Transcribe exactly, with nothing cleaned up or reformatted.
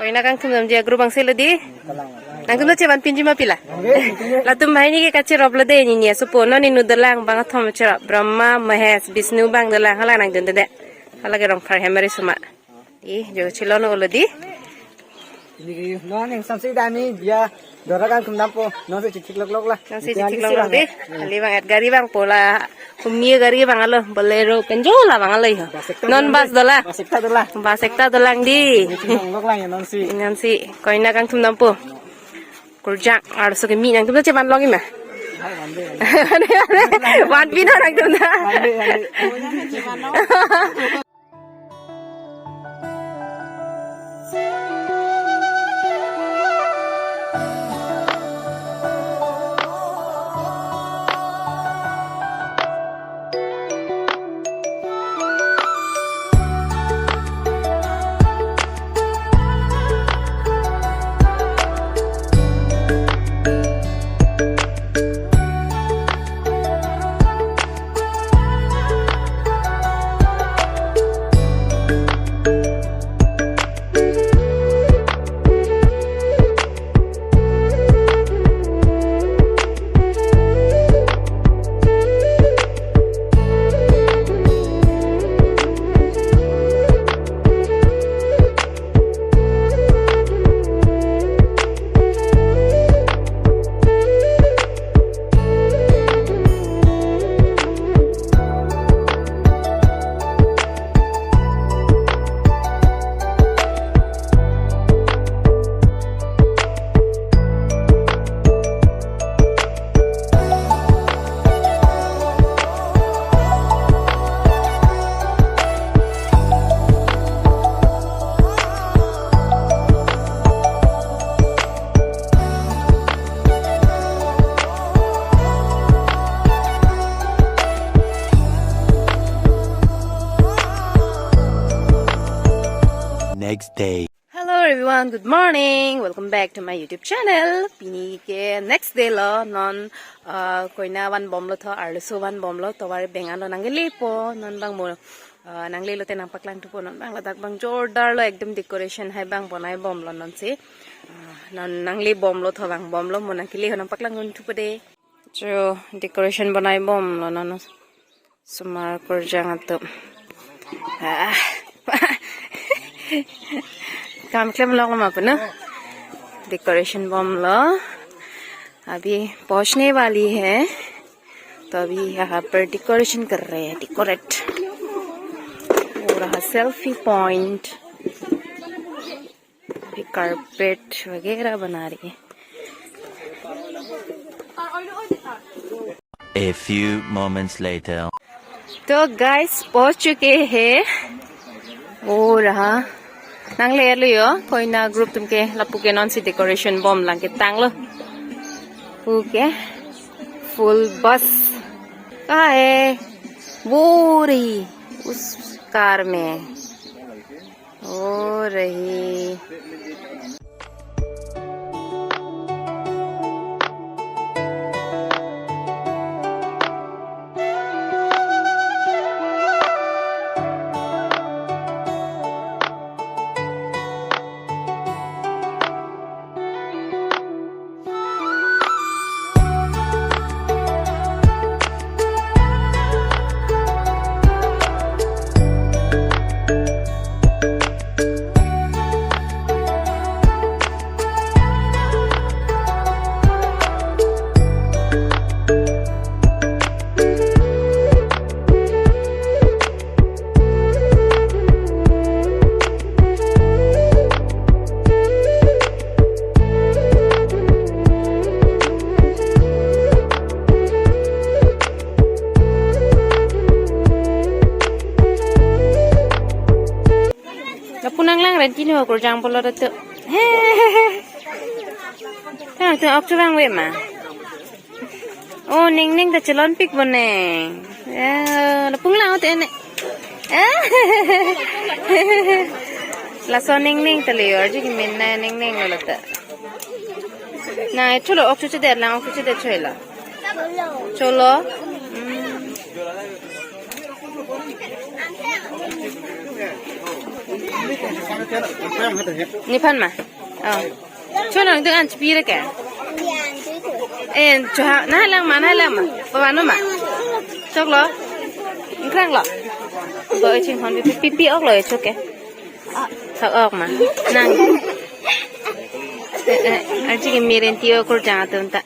Koina kangthum damji a-group angse lo dei. Nangtum ta chevan pinji ma pila? Latum banghini ke kacherop lo dei, nini asopo, non inut dolang bang athom cherop, Brahma, Mahesh, Vishnu bang dolang, hala nangdunde dei. Hala ke Rongphar hem ari suma. Ih, jo chilon olo dei. Ini non yang samsi dami dia dora kangthum dampo, non si chithik lok lok la. Non si chithik lok lok dei. Kali bang et gari bang pola, humni gari bang alo, Bolero pen jo la bang alo ho. Bus ekta dolang dei. Non bus dolang. Bus ekta dolang. Bus ekta dolang dei. Chithik lok lok la ya non si. Non si koina kangthum dampo. Kurjang, arloso kimi nangtum ta chevan longji ma? Hai, van dei, van dei. Van pino nangtum ta. Van dei, van dei. Next day. Hello everyone, good morning. Welcome back to my YouTube channel. Pini ke next day lo, non, uh, koina van bomlo tho, arloso van bomlo, tovar beng an lo nangle po, non bang mo, uh, nangle lote nangpaklang thupo, non bang ladak bang jordar lo, ekdom decoration hai bang bonai bomlo non si. Uh, non nangle bomlo tho bang bomlo, mo nangkele ho nangpaklang thupo dei. Jo decoration bonai bomlo non. Osomar kurjang atum. Ah. Kam klem lok ma puno. Decoration bomlo. अभी पहुंचने वाली है, तो अभी यहाँ पर decoration कर रहे हैं, decorate. हो रहा selfie point. अभी carpet वगैरह बना रही है. A few moments later. तो guys, पहुंच चुके हैं. वो रहा. Nangle lo yo, koina group atum ke, lapu ke non si decoration bomlang ketang lo. Puke full bus. कहाँ है? वो रही, उस car में. हो रही. Lapu nanglang renti nu kurjang pulo datu. He. Tang tu ok tu bang we ma. Oh, Ningning ta chelon pik boneng. Ya, lapu nanglang hote ne. Eh? Laso Ningning ta le arju kimin na Ningning lo ta. Na, cholo, ok chuche det lang, ok chuche det choi la. Cholo. Hmm. Nephan ma? Oh. Chonang ding an chepire ke? Eh, choha, nanglang ma, nanglang ma? Pavano ma? Choklo? Nkranglo? Bo ichinghon pi, pi, pi oklo, it's okay. Thak ok ma? Nang. Eh, eh, aji ke mirin tio kurjang atum ta.